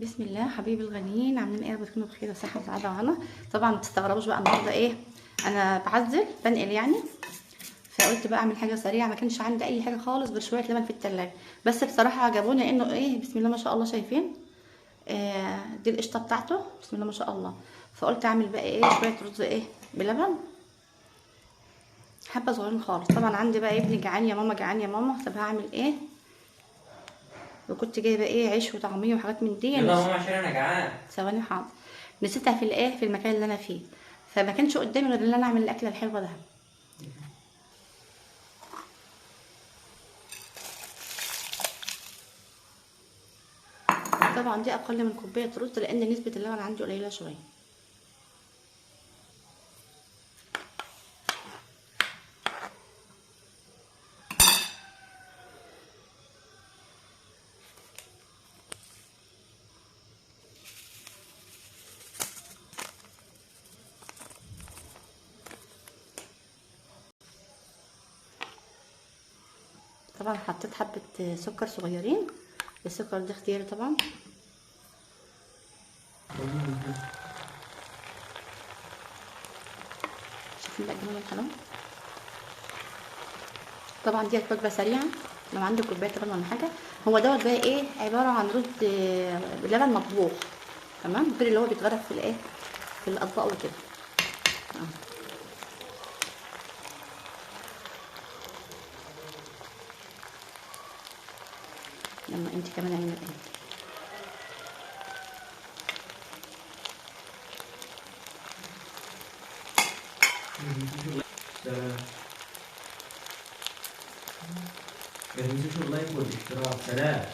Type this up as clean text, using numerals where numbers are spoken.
بسم الله. حبايبي الغاليين، عاملين ايه؟ بتكونوا بخير وصحة وسعادة وهنا. طبعا ما تستغربوش بقى النهارده ايه، انا بعزل بنقل يعني، فقلت بقى اعمل حاجة سريعة. ما كانش عندي اي حاجة خالص غير شوية لبن في التلاجة، بس بصراحة عجبوني لانه ايه، بسم الله ما شاء الله، شايفين دي القشطه بتاعته، بسم الله ما شاء الله. فقلت اعمل بقى ايه، شوية رز ايه بلبن، حبه صغيرين خالص. طبعا عندي بقى ابني جعان، يا ماما جعان يا ماما، طب هعمل ايه؟ وكنت جايبه ايه، عيش وطعميه وحاجات من دي. يلا يا ماما عشان انا جعان. ثواني حاضر، نسيتها في الايه، في المكان اللي انا فيه، فما كانش قدامي غير ان انا اعمل الاكلة الحلوة ده. طبعا دي اقل من كوباية رز لان نسبه اللبن عندي قليله شوية. طبعا حطيت حبه سكر صغيرين، السكر ده اختياري طبعا. شايفين بقى الجمال الحلو. طبعا دي وجبة سريعة لو عندك كوباية لبن ولا حاجة. هو دوت بقى ايه، عبارة عن رز بلبن مطبوخ، تمام، غير اللي هو بيتغرف في الايه، في الاطباق وكده. يلا انت كمان اعملي ايه. ما تنسوش اللايك والاشتراك. سلام.